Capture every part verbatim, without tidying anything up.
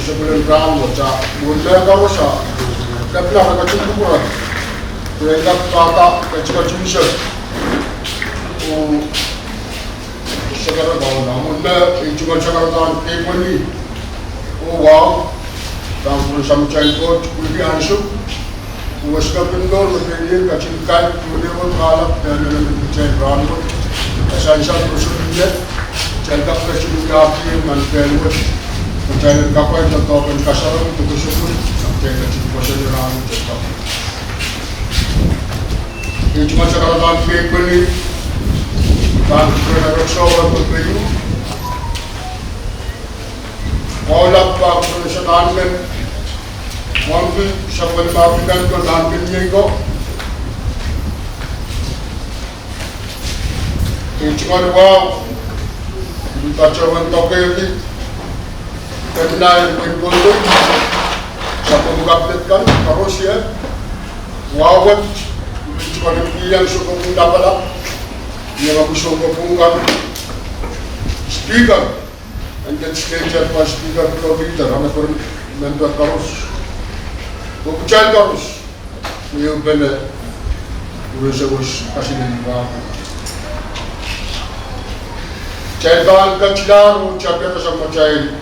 Sapwellime rahnwet, a mwohn mehkoaros a kepina re ketin kupwure, re en kak pahda ketiket unsek oh sakaradahn, a mwohn me ei tungoal sakaradahn keipweni oh wahu, pahn kupwuren Samatail Koht pwehki ansou. Wes kepin mour me pein ih ketin kailih duwen ehu kahlap, pehn emenemen kitail rahnwet. E sansal roson ie, kitail kak ketin wiahki nan pehn wet, kitail en kapwaiada doadoahk en kasarawi de kosonned, kitail ketin pwoson rahnwet. Ei tungoal sakaradahn keipweni, pahn kupwuren Erekiso Wekpeiu. Wahu lap pahn kupwuren Sanahnmen Wangki, Sapwellime African ko, Nahnken Meiko. Ei tungoal wahu, I patohwan dokedoke kepina en Pohnpei, sapwellime kabinet kan koaros, ie wahu wet, I pil tungoal kihong soukohp lapalap, ie ma soukohp kan, Speaker and Legislature, Vice Speaker, Floor Leader, a me peren member koaros, oh kitail koaros, me ehu pene, ure sewese kaselel ih wahu. Kitail pahn ketilahr oh tapihada sang atail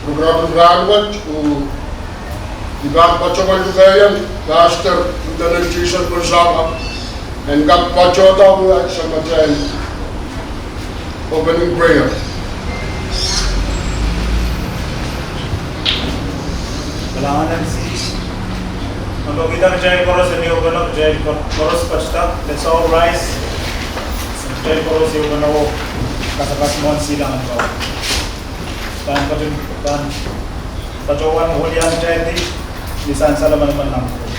program en rahnwet, oh I pahn patohwan lukehiong Pastor Lieutenant Jason Kosaka en kak patohda sang atail opening prayer. Kalahngan en Sises. Ahpw kitail koaros en ehupene, kitail koaros patohda. Let's all rise. Kitail koaros ehupene oh kasakas mwohn silangin Koht. Pahn patohwan, pahn patohwan welian kitail di, ni sansal emenemen nan Koht.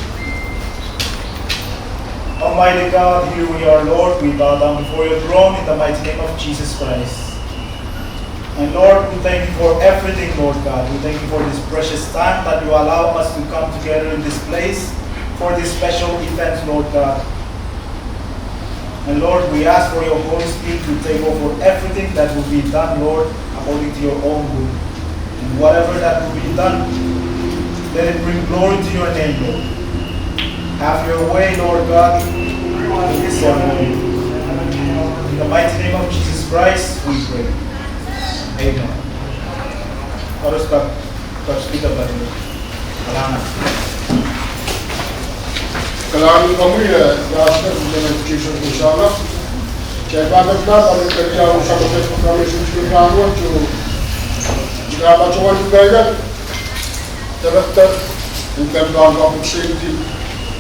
Almighty God, here we are, Lord. We bow down before your throne in the mighty name of Jesus Christ. And Lord, we thank you for everything, Lord God. We thank you for this precious time that you allow us to come together in this place for this special event, Lord God. And Lord, we ask for your Holy Spirit to take over everything that will be done, Lord, according to your own will. And whatever that will be done, let it bring glory to your name, Lord. Have your way, Lord God, in this ceremony. In the mighty name of Jesus Christ, we pray. Amen. Koaros kak, kak speaker pahn. Kalahngan. Kalahngan komwi, eh, Pastor, Lieutenant Jason Kosaka. Kitail pahn ketilahr, pahn ketilahr sang atail program en rahnwet, oh I pahn patohwan lukehiong Director en Kempe en Public Safety,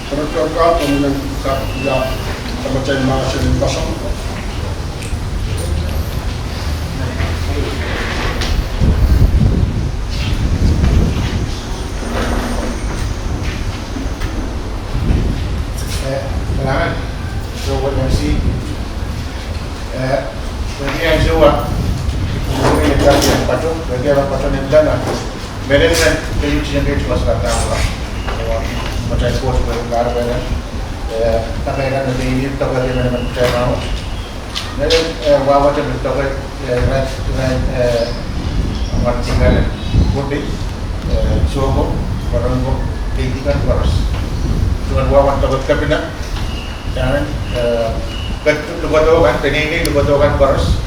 Director kan, komwi en kak wia samatail mahsen en pasang. Eh, kalahngan, so what I see, eh, when we are so, uh, we are trying to patrol, when we are patrolling, then, uh, Mehlel me, me I uhtihong kitail mas kak dahme, eh, matail Koht pwe kahrehda, eh, dahme kan me I tohkohte me matail rahnwet. Mehlel, eh, wahwete me tohkohte, eh, irail, irail, eh, mwahnakapw kan, Pohnpei, eh, Soko, Wahnporon, Pohnpei kan koaros. Tungoal wahwete tohkohte kepina, dahme, eh, ket lukodo kan, peneinei lukodo kan koaros.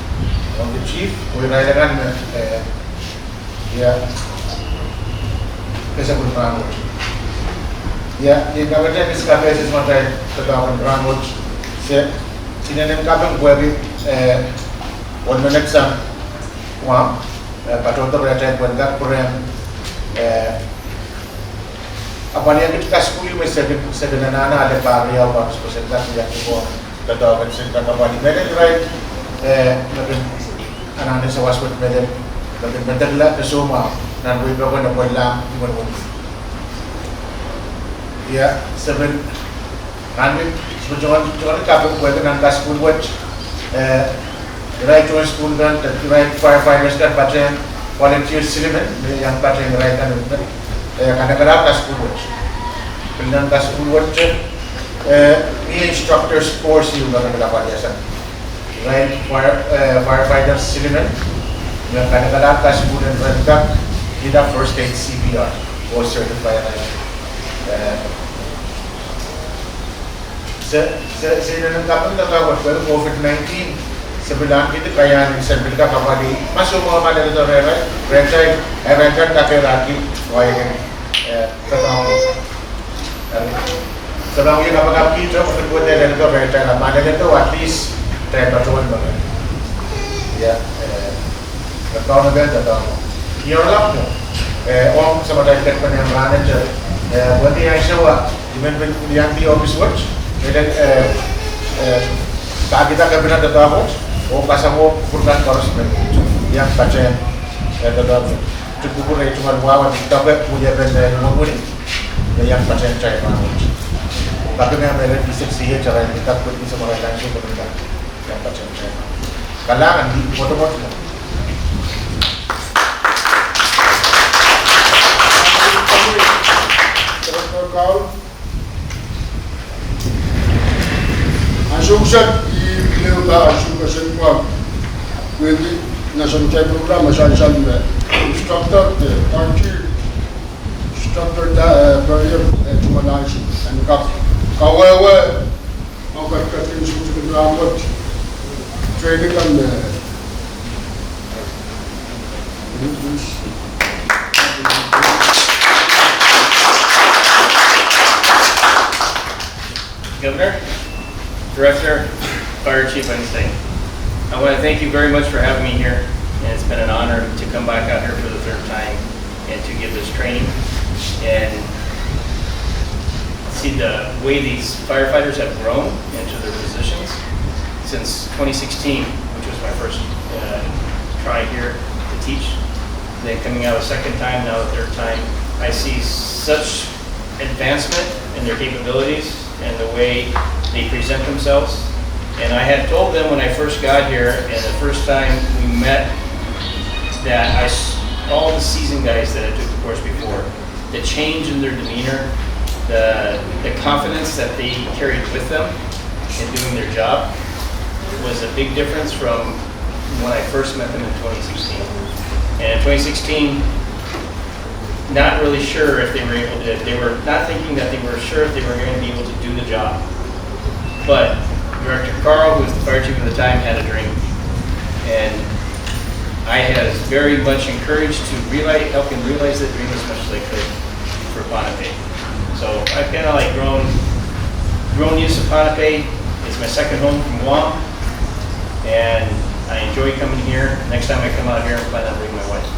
Ong the chief, oh irail kan, eh, Ia, kesempwal rahnwet. Ia, I en kapehse, I en kapehse matail doadoahk en rahnwet. Se, I inenen kaping pwehki, eh, ohl menet sang Guam, eh, patohdo rehtail pwehn kak pwurehng, eh, apwalih kit kasukuhl me se kin, se kin anahne ale pahr riau pahn spesel kak ia kiko doadoahk en se kin kak apwalih. Mehlel irail, eh, me kin anahne sawas wet mehlel, me kin medekla de soumwahu nan wei pokon apwalih imwen wenihmw. Ia, se pil Nan pil, se pil tungoal, tungoal kaping pwehki nan kasukuhl wet, eh, irail tohn sukuhl kan, de irail firefighters kan patehng volunteers silimen, me iang patehng irail kan, eh, kanekelahr kasukuhl wet. Pil nan kasukuhl wet, eh, mie instructors course ieu me kin kak apwalih sang irail fire, eh, firefighters silimen, me kanekelahr kasukuhl en irail kak, Ih first aid, C P R, oh certified. Eh, se, se, se inenen kaping doadoahk wet pwe COVID nineteen, se pil ahneki kaiahn en se pil kak apwalih, ma soumwahu ma leledo rehrail, rehtail, eh, rehtail kakeiraki, wai kin, eh, doadoahk. Soangen wia kapakap kihdo, pwe pwehki leledo rehtail, ma leledo at least, rehtail patohwan mengei. Ia, eh, Kauno pahn doadoahk. Ia lap mwo, eh, ong samatail kedpene rahn wet, eh, wehwehki ansou wa, I men pil iang di ohpis wet, e de, eh, eh, pahkihda kepina doadoahk wet, oh pasang oh kupwur kan koaros me iang patehng, eh, doadoahk wet. Kupwur ei tungoal wawa, doadoahk wet, wiepen, eh, mwomwen, me iang patehng kitail rahn wet. Kaping me re kisik sie, kitail en kak pil kisik marail ansou, kaping me iang patehng kitail. Kalahngan, ni mwotomwot mwo. Ansou wet, I pil pahn ansou wet sang pwang. Wehwehki nan samatail program, ma sansal me instructor, eh, party, instructor da, eh, prayer, eh, tungoal ansou. En kak, kawehwe, ong kak, kak, kak, kak, kak, training kan, eh, Governor, Director, Fire Chief Einstein, I want to thank you very much for having me here, and it's been an honor to come back out here for the third time and to give this training and see the way these firefighters have grown into their positions since twenty sixteen, which was my first, uh, try here to teach. Then coming out a second time, now the third time, I see such advancement in their capabilities and the way they present themselves. And I had told them when I first got here and the first time we met that I s-, all the seasoned guys that had took the course before, the change in their demeanor, the, the confidence that they carried with them in doing their job was a big difference from when I first met them in twenty sixteen. And in twenty sixteen, not really sure if they were able to, they were not thinking that they were sure if they were going to be able to do the job. But Director Carl, who was the fire chief at the time, had a dream. And I was very much encouraged to realize, help him realize that dream as much as I could for Pohnpei. So I've kind of, like, grown, grown used to Pohnpei. It's my second home from Guam. And I enjoy coming here. Next time I come out here, I plan on bringing my wife.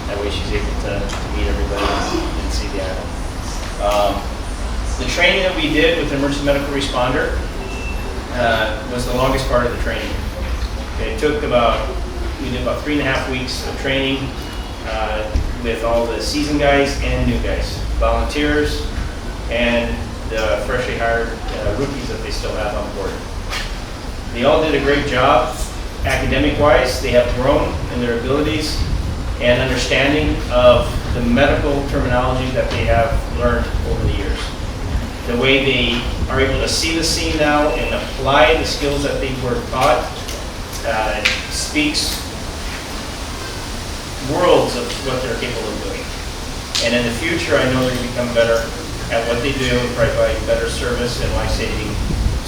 That way she's able to, to meet everybody and see the island. Um, the training that we did with the emergency medical responder, uh, was the longest part of the training. It took about, we did about three and a half weeks of training, uh, with all the seasoned guys and new guys, volunteers and the freshly hired, uh, rookies that they still have on board. They all did a great job. Academic-wise, they have grown in their abilities and understanding of the medical terminology that they have learned over the years. The way they are able to see the scene now and apply the skills that they were taught, uh, speaks worlds of what they're capable of doing. And in the future, I know they're going to become better at what they do and provide better service and life saving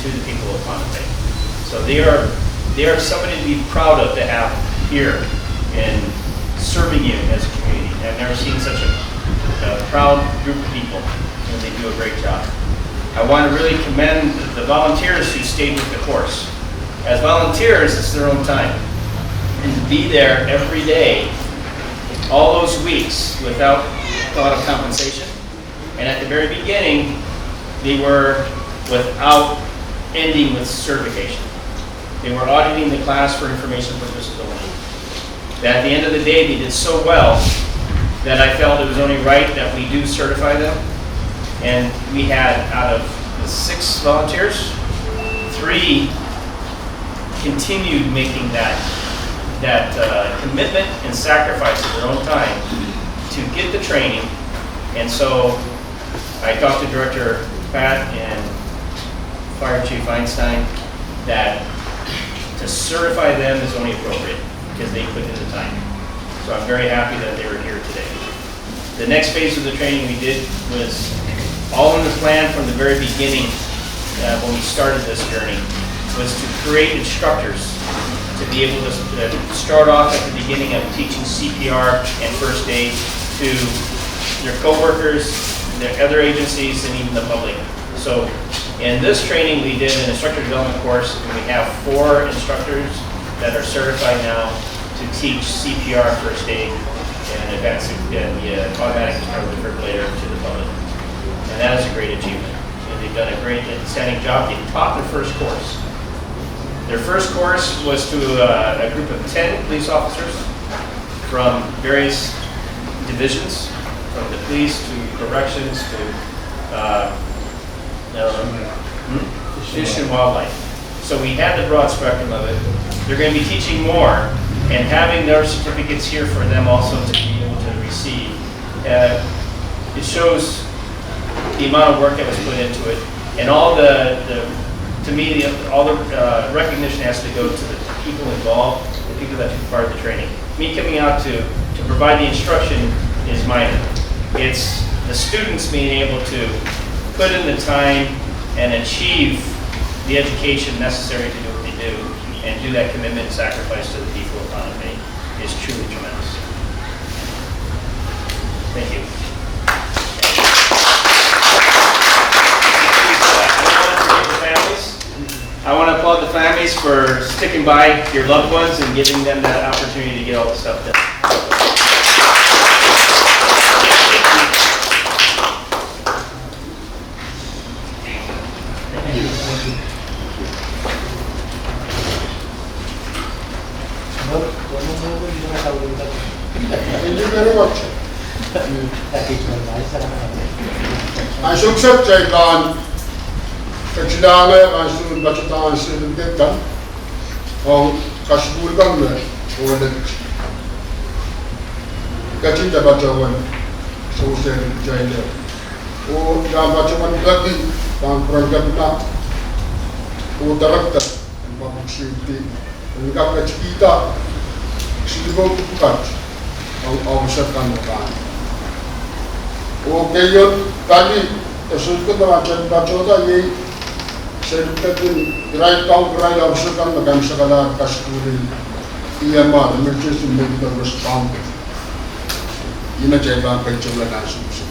to the people of Pohnpei. So they are, they are somebody to be proud of to have here in serving you as a community. I've never seen such a, a proud group of people, and they do a great job. I want to really commend the volunteers who stayed with the course. As volunteers, it's their own time. And to be there every day, all those weeks, without thought of compensation. And at the very beginning, they were without ending with certification. They were auditing the class for information purposes only. That at the end of the day, they did so well that I felt it was only right that we do certify them. And we had, out of the six volunteers, three continued making that, that, uh, commitment and sacrifice of their own time to get the training. And so I talked to Director Pat and Fire Chief Einstein that to certify them is only appropriate because they put in the time. So I'm very happy that they were here today. The next phase of the training we did was all in the plan from the very beginning, uh, when we started this journey, was to create instructors to be able to, uh, start off at the beginning of teaching C P R and first aid to their coworkers, their other agencies, and even the public. So in this training, we did an instructor development course, and we have four instructors that are certified now to teach C P R, first aid, and advanced, and the, uh, automatic external defibrillator to the public. And that is a great achievement. And they've done a great, outstanding job. They taught their first course. Their first course was to, uh, a group of ten police officers from various divisions, from the police to corrections to, uh, um, hmm? Fish and wildlife. So we had the broad spectrum of it. They're going to be teaching more and having their certificates here for them also to be able to receive. Uh, it shows the amount of work that was put into it, and all the, the to me, the, all the, uh, recognition has to go to the people involved, the people that took part in the training. Me coming out to, to provide the instruction is minor. It's the students being able to put in the time and achieve the education necessary to do what they do, and do that commitment and sacrifice to the people of Pohnpei is truly tremendous. Thank you. I want to applaud the families for sticking by your loved ones and giving them that opportunity to get all the stuff done. Thank you very much. Ansou kiset kitail pahn ketidohng ansou en patohda certificate kan ong kasukuhl kan me ohl et ketin patohwan sewese kitail. Oh I pahn patohwan peki pahn kupwuren kepina oh director en public safety en kak ketikihda siluh pwukat ong officer kan me pahn. Oh keieun pali certificate me pahn kak patohda iei certificate en irail kaun, irail officer kan me kaimwisekala kasukuhl en E M R, Emergency Medical Response. Ih me kitail pahn ketidohng nan sumsum.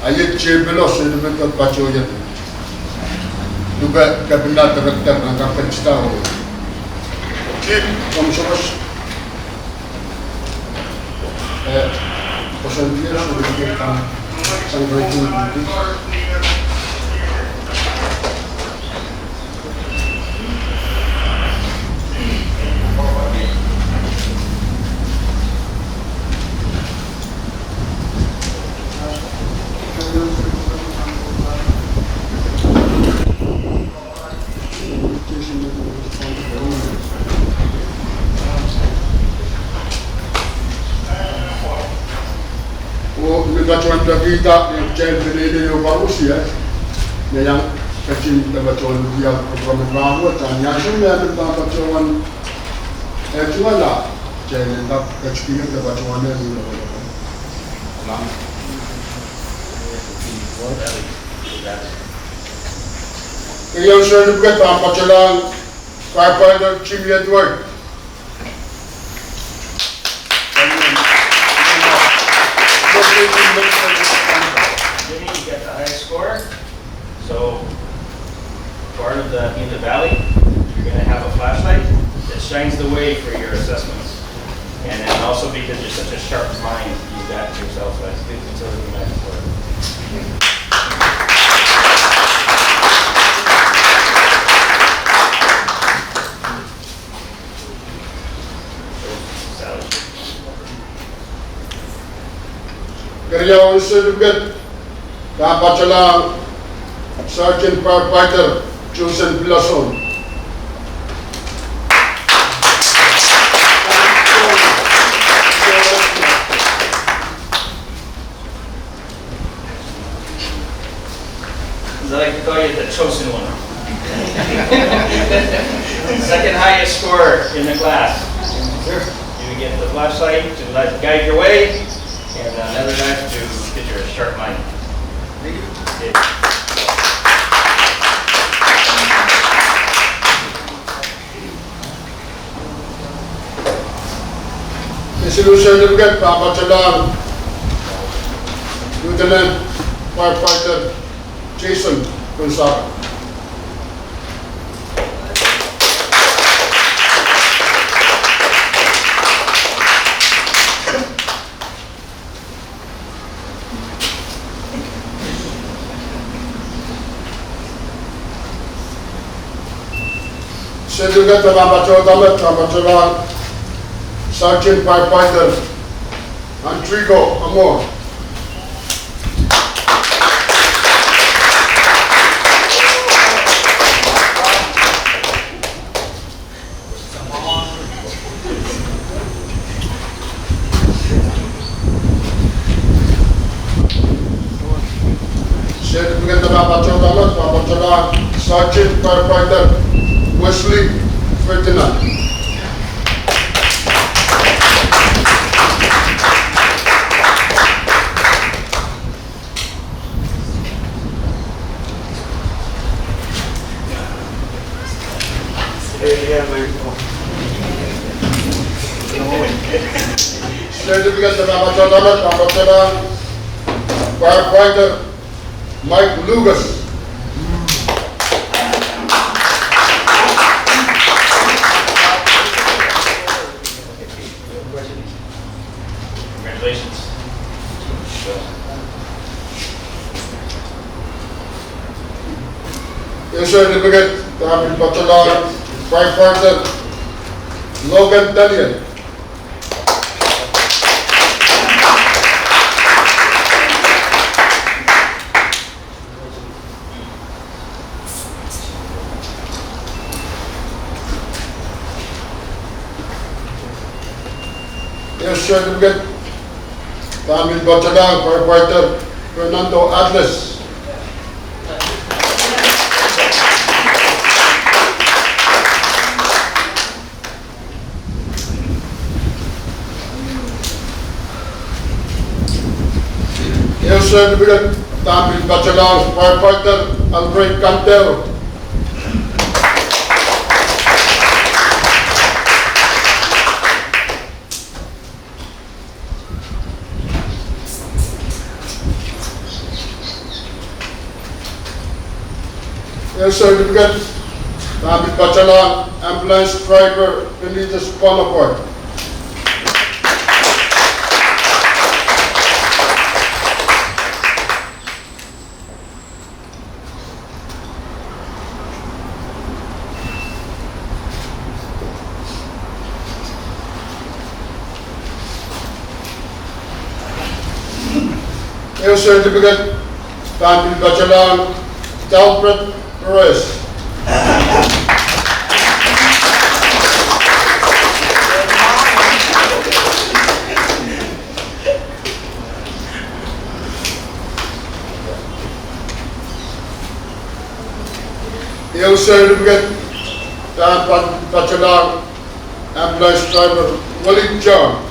A iet tepelo certificate patohwan. Duwe kepina director nan kak ketidohng. Chief, komw sewese. Eh, koasoandi certificate kan sang ketidohng. Oh me patohwan pekihda, eh, kitail peneinei oh koaros, eh, me iang ketin patohwan wia program en rahnwet, a ni ansou me I men pahn patohwan, eh, tungoal, kitail en kak ketikihong patohwan en rahnwet. Keieun certificate pahn patohlahng Firefighter Jimmy Edward. Jimmy, you got the highest score. So, part of the, in the valley, you're gonna have a flashlight that shines the way for your assessments. And then also because you're such a sharp mind, you've got yourself a good utility knife for it. Keriaun certificate pahn patohlahng Sergeant Firefighter Joseph Pilason. It's like they call you the chosen one. Second highest score in the class. You get the flashlight to light, guide your way, and another knife to Sharp mind. Thank you. Ih certificate pahn patohlong Lieutenant Firefighter Jason Gonzaga. Certificate pahn patohlong, pahn patohlong Sergeant Firefighter Andrigo Amor. Certificate pahn patohlong, pahn patohlong Sergeant Firefighter Wesley Ferdinand. Certificate pahn patohlong, pahn patohlong Firefighter Mike Lucas. Congratulations. Ih certificate pahn pil patohlong Firefighter Logan Daniel. Ih certificate pahn pil patohlong Firefighter Fernando Atlas. Ih certificate pahn pil patohlong Firefighter Alfred Cantero. Ih certificate pahn pil patohlong Ambulance Driver Benitez Bonaparte. Ih certificate pahn pil patohlong Talbert Perez. Ih certificate pahn patohlong Ambulance Driver Willie John.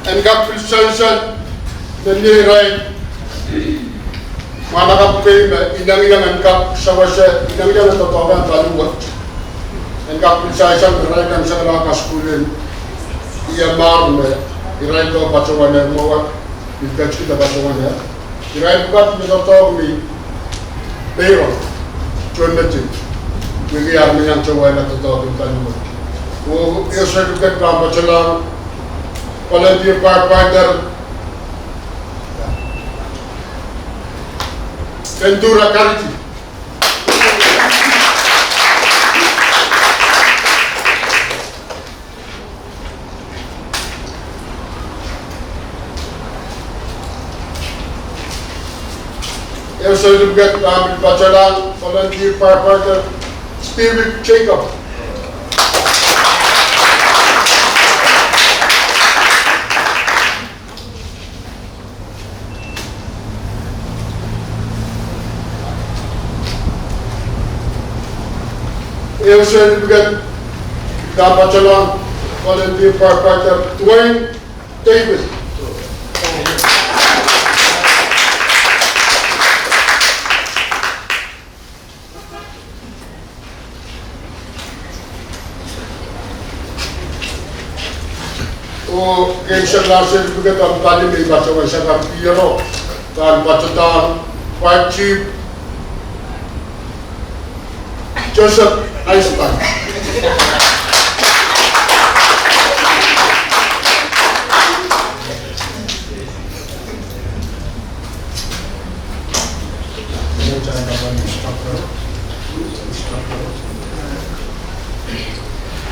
En kak pil sansal me mie irail mwahnakapw kei me inengieng en kak sewese inengieng en doadoahk en paliwet. En kak pil sansal me irail kan sewese kasukuhl en E M R me irail doh patohwan mwowe, pil ketikihda patohwan. Irail pwukat me doadoahk mi payroll, tohnmetei, me irail men iang towehla doadoahk en paliwet. Oh ih certificate pahn patohlong volunteer firefighter Kendura Kariti. Ih certificate pahn pil patohlong volunteer firefighter Stephen Jacob. Ehu certificate pahn patohlong Volunteer Firefighter Dwayne David. Oh keimwseklahn certificate en pali me I patohwan sakar pihro, pahn patohlong Fire Chief Joseph Einstein.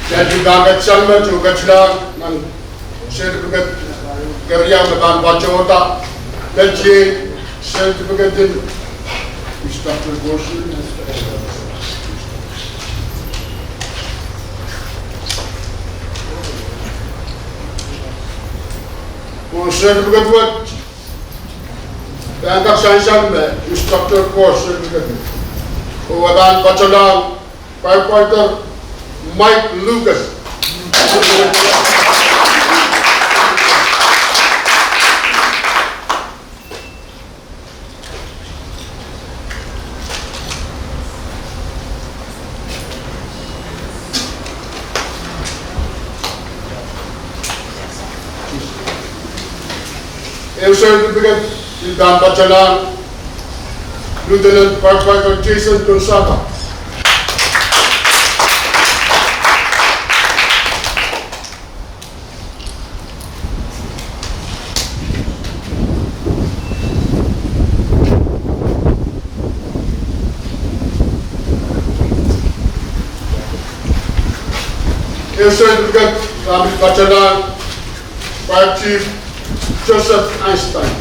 Kitail pahn kak sang met oh ketido nan certificate keriau me pahn patohda, met iei certificate en instructor course. Oh certificate wet pahn kak sansal me instructor course certificate. Oh e pahn patohlong Firefighter Mike Lucas. Ehu certificate pil pahn patohlong Lieutenant Firefighter Jason Gonzaga. Ehu certificate pahn patohlong Fire Chief Joseph Einstein.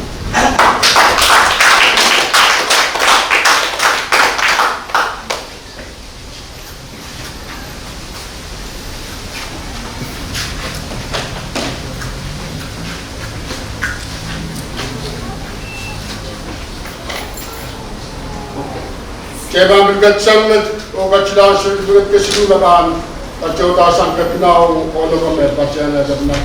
Kitail pahn pil kak sang met oh ketido certificate kesiluh me pahn patohda sang kepina oh lokaia me patehng kepina.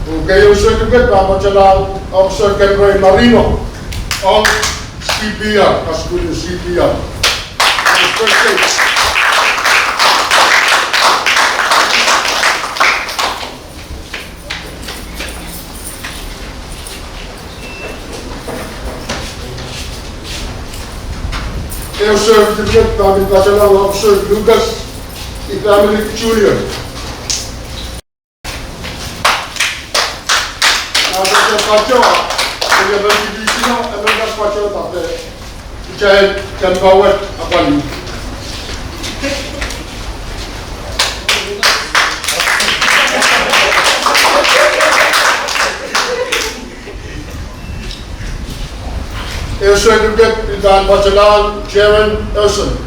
Oh keieu certificate pahn patohlong Officer Kenroy Marino ong C P R, kasukuhl en C P R. First aid. Ehu certificate pahn patohlong Officer Lucas Ifamily Junior. Nan atail patohwan, kitail patohwan, kitail tehnpas wet apwalih. Ehu certificate pil pahn patohlong Jaren Elson.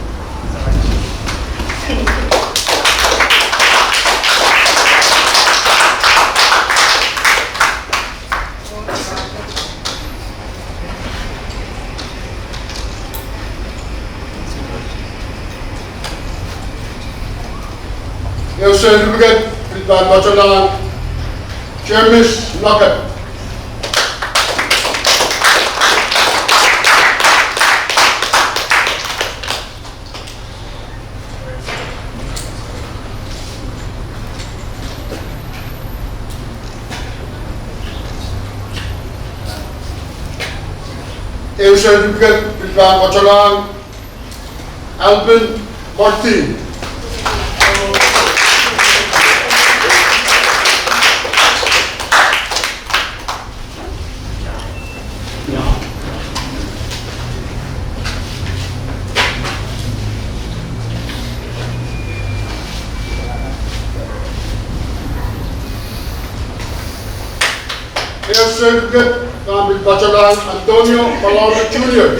Ehu certificate pil pahn patohlong James Lockett. Ehu certificate pil pahn patohlong Alvin Martin. Ehu certificate pahn pil patohlong Antonio Malala Junior.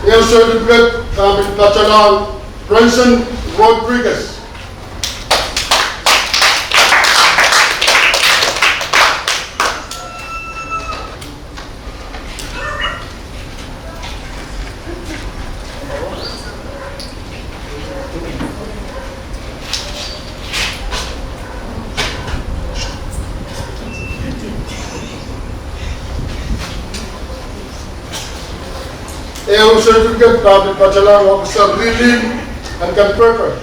Ehu Certificate pahn pil patohlahng Brenson Rodriguez. Ehu certificate pahn pil patohlahng Officer Lilin Ankan Berger.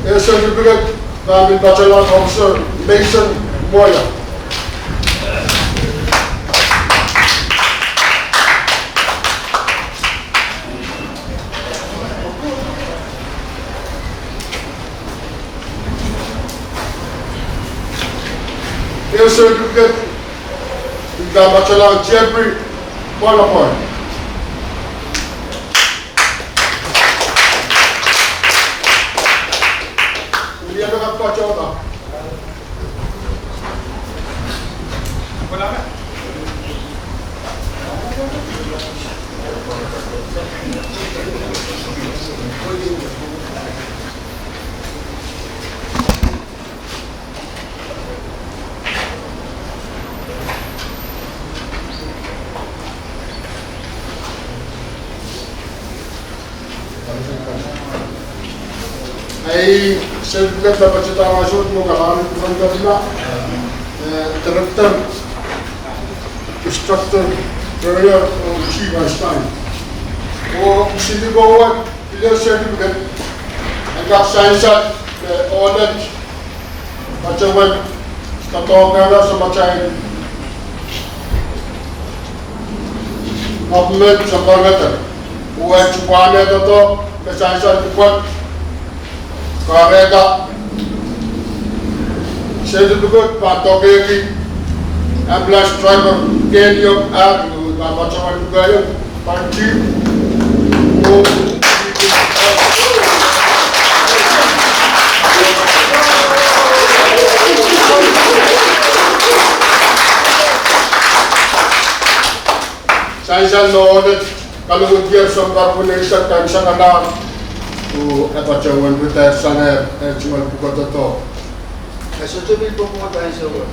Ehu certificate pahn pil patohlahng Officer Mason Moya. Ehu certificate pahn pil patohlahng Jeffrey Bonaparte. Ahi, certificate me patohda ansou me kalahngan en kupwuren Kepina, eh, Director, Instructor, Career, oh Chief Einstein. Oh, sili kowe, pil ehu certificate, en kak sansal, eh, olet, patohwan, doadoahk en samatail government, samatail government. Wet pahn doadoahk, me sansal kupwur. Kahrehda certificate pahn doadoahngki ambulance driver Keniok Ar, pahn patohwan lukehiong. Sansal me olet, kalokoldier sounpar pwuhk eisek kan sangala, oh, e patohwan retired sang eh, eh, tungoal pwukoa doadoahk. E sohte pil pwukoa ansou.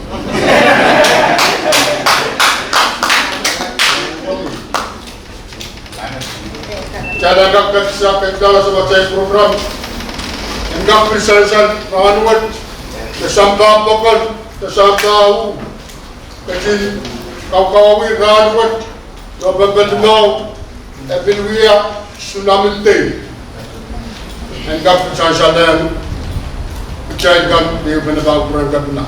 Kitail en kak kak sa kak dala samatail program. En kak pil sansal rahnwet, de sampah pokon, de sampah uh, ketin kaukawih rahnwet, Nopempe limau, e pil wia tsunami dei. En kak pil sansal ong kitail kan me ehupene pahn kupwuren Kepina.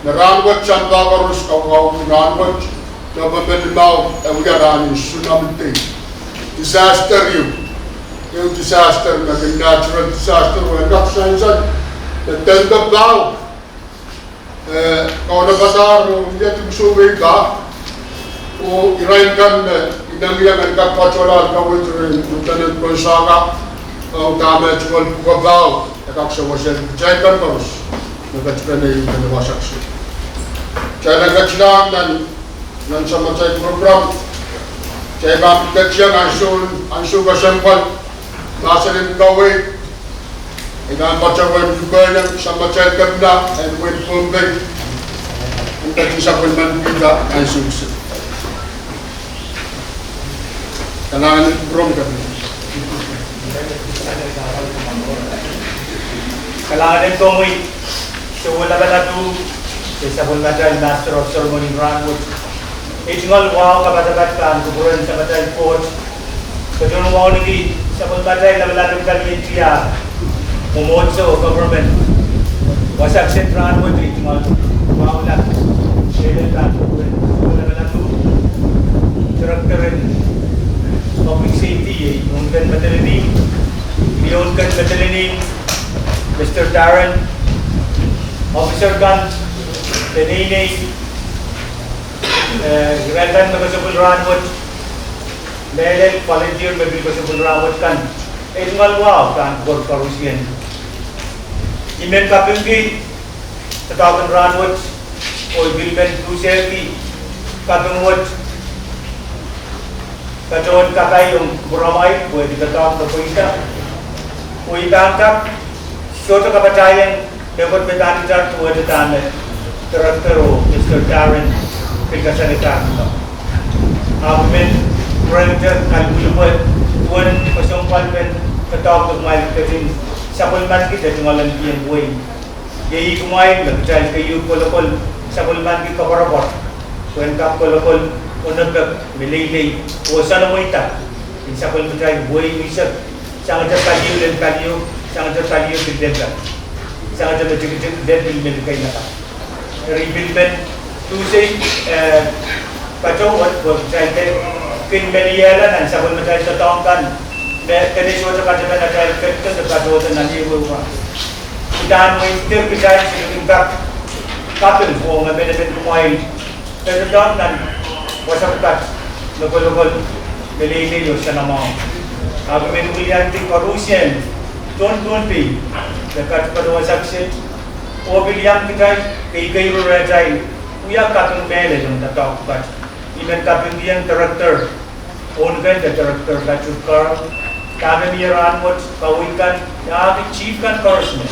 Me rahnwet sampah koaros kaukawih rahnwet, Nopempe limau, e wia rahn en tsunami dei. Disaster ieu. Ehu disaster me kin natural disaster, oh en kak sansal, de dende pau. Eh, kaunopada ong ia tumsou wei pah. Oh irail kan me inengieng en kak patohlahte kaweid rehn Lieutenant Gonzaga, oh dahme tungoal pwukoa pau, e kak sewese kitail kan koaros me ketiket ieu me wasa kiset. Kitail en ketilahng nan nan samatail program. Kitail pahn pil ketieng ansou, ansou kesempwal, mahsen en kaweid, e pahn patohwan lukehiong samatail Kepina en wehin Pohnpei, en ketin sapwellimaniki ansou kiset. Kalahngan en kupwurom Kepina. Kalahngan en komwi, Sewese Lapalap, de sapwellimatail Master of Ceremony rahnwet. Ei tungoal wahu kapatapat pahn kupwuren Samatail Koht. Ketin wauneki sapwellimatail lapalap en palien tiahk, mwomwohdiso, government. Wasa kiset rahnwet, ei tungoal wahu lap, sewese pahn kupwuren Sewese Lapalap, Director en Public Safety, ei Rongen Madolenihmw, Leon Ken Madolenihmw, Mister Darren, officer kan, peneinei, eh, irail kan me kosopwil rahnwet, mehlel volunteer me pil kosopwil rahnwet kan, ei tungoal wahu pahn kupwur koarusie. I men kapingki Doadoahk en rahnwet, oh I pil men pwurehng kaping wet, patohwan kapai ong kupwuramwail, pwehki doadoahk me pweida. Oh I pahn kak, sohte kapatahieng, mepwukat me pahn itar duwehte dahme Director oh Mister Darren pil kasalehda. Ahpw I men pwurehngete kalipwilipwe, duwen kesempwalpen doadoahk me kumwail ketin sapwellimaniki de tungoaleniki wehi. Iei kumwail me kitail keieu kolokol sapwellimaniki koapworopwor, pwehn kak kolokol onopek, meleilei, oh soanamweida, en sapwellimatail wehi unsek, sangete palio lel palio, sangete palio pil lel palio, sangete me tikitik lel pil me keinek. Eri I pil men pwurehng, eh, patohwan wet pwe kitail kin meliehla nan sapwellimatail doadoahk kan, me kene sohte katepen atail ketiket de patohdo nan ehu ehu rahn. Udahn mwein kitail kin kak kaping oh emenemen kumwail, patohdo nan wasa pwukat me kolokol, meleilei oh soanamwahu. Ahpw I men wiliandi koarusie tohn Pohnpei, de kat patohwan wasa pwukat, oh pil iang kitail, kei keiru rehtail, wia kaping mehlel ong doadoahk pwukat. I men kapingkihong Director Ohnken de Director Patrick Carl, dahme mie rahnwet, kaweid kan, de ahki chief kan koaros me,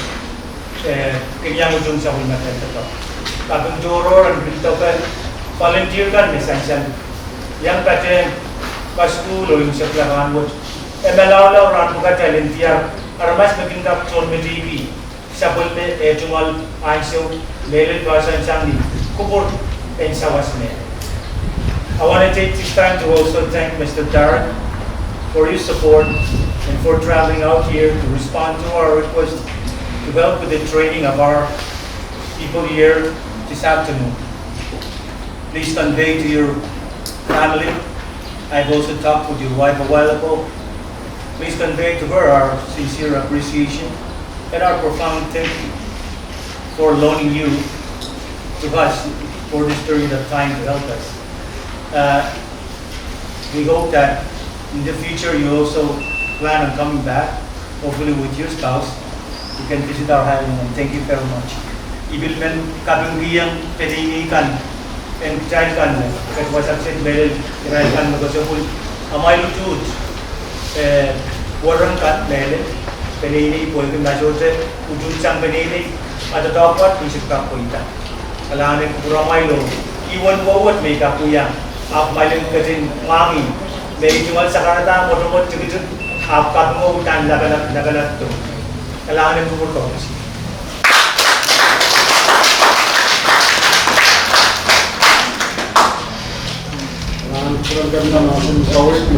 eh, kin iang utung sapwellimatail doadoahk. Kaping tohrohr en pil doke, volunteer kan me sansal, iang patehng kasukuhl oh imwisekla rahnwet, e malaulau rahn pwukat en diar aramas me kin kak tohnmetehki sapwellime eh tungoal ansou, mehlel poahsoan sang ni kupwur en sawas mehlel. I want to take this time to also thank Mister Darren for your support and for traveling out here to respond to our request to help with the training of our people here this afternoon. Please convey to your family. I've also talked with your wife a while ago. Please convey to her our sincere appreciation and our profound thank you for loaning you to us for this period of time to help us. Uh, we hope that in the future you also plan on coming back, hopefully with your spouse. You can visit our island, and thank you very much. I pil men kapingkihong peneinei kan, en kitail kan, kat wasa pwukat mehlel, irail kan me koasoandi, amwail utuht, eh, wereng kan mehlel, peneinei pwehki ma sohte utuht sang peneinei, a doadoahk pwukat pil sik kak pweida. Kalahngan en kupwuramwail oh, ih wen wet me I kak wia, ahpw kumwail en ketin mwahngih, me I tungoal sakarada mwotomwot tikitik, ahpw kapingo udahn lapalap, lapalap do. Kalahngan en kupwur koaros. Kalahngan en kupwur koaros.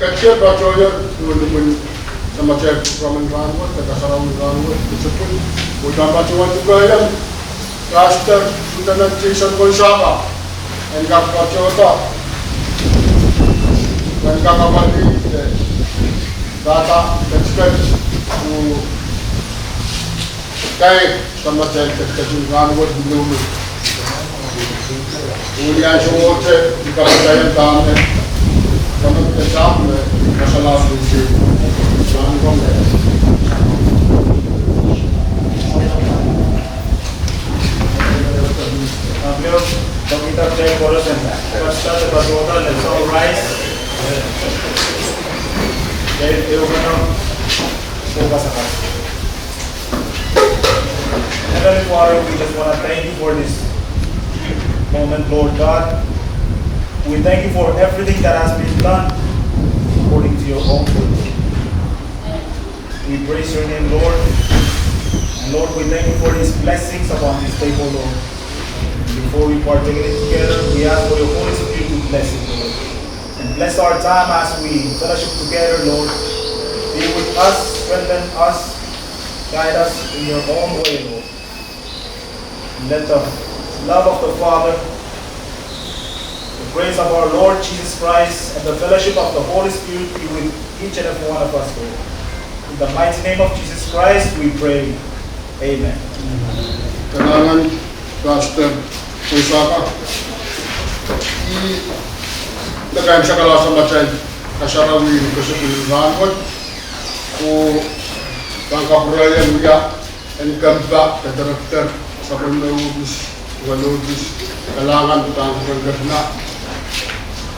Ketiket patohdo, duwen lipwen samatail program en rahnwet, de kasarawi en rahnwet, kosopwung, oh I pahn patohwan tuhkehla Pastor Lieutenant Jason Konsaka, en kak patohdo, en kak apwalih, eh, dahda ketiket, oh, kaidehn samatail ketiket en rahnwet, oh, oh, I ansou wet, I kapatahieng dahme, dahme ketiket, me, kasala susi, rahnwet. Ahpw, Dokita Jay Morrison, Pastor, Pastor, let's all rise. Jay, you can, uh, focus on us. Heavenly Father, we just want to thank you for this moment, Lord God. We thank you for everything that has been done according to your own will. We praise your name, Lord. And Lord, we thank you for these blessings upon this table, Lord. Before we partake in it together, we ask for your Holy Spirit to bless it, Lord. And bless our time as we fellowship together, Lord. Be with us, strengthen us, guide us in your own way, Lord. And let the love of the Father, the grace of our Lord Jesus Christ, and the fellowship of the Holy Spirit be with each and every one of us, Lord. In the mighty name of Jesus Christ, we pray. Amen. Kalahngan, Pastor Konsaka. I, de kaimwisekala samatail kasarawi en kosopwung en rahnwet. Oh, Pahn kapwurehiong wia en kempa, de director, sapwellime ohpis, wehwehki ohpis, kalahngan pahn kupwuren kepina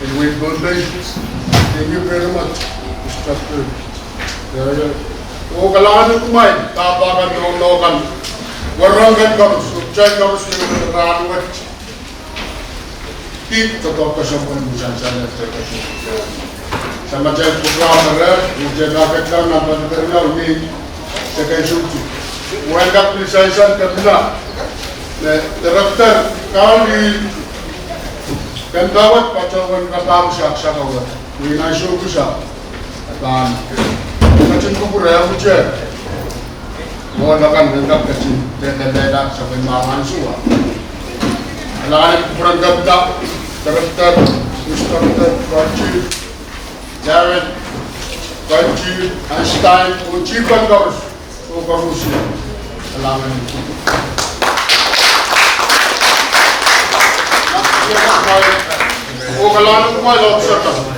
en wehin Pohnpei. Thank you very much, Mister President. Oh kalahngan kumwail, pahpa kan, nohno kan, werek kan koaros, oh kitail koaros me rahnwet. Kitail koaros kesempwal me sansal. Samatail program ere, irail me ketido nan palikan ieu, ni second duty. Wen kak pil sansal kepina. Me director, kali, ken dawet patohwan kapahki saksakawet. Ni nan sohpwisa. Pahn ketin kupwure, ahpw te mwohn akan me kak ketin dehdehla sapwellimomwi ansou. Kalahngan en kupwuren kepina, director, instructor, fire chief, Jared, fire chief, Einstein, oh chief kan koaros, oh koaros. Kalahngan. Oh kalahngan kumwail officer kan.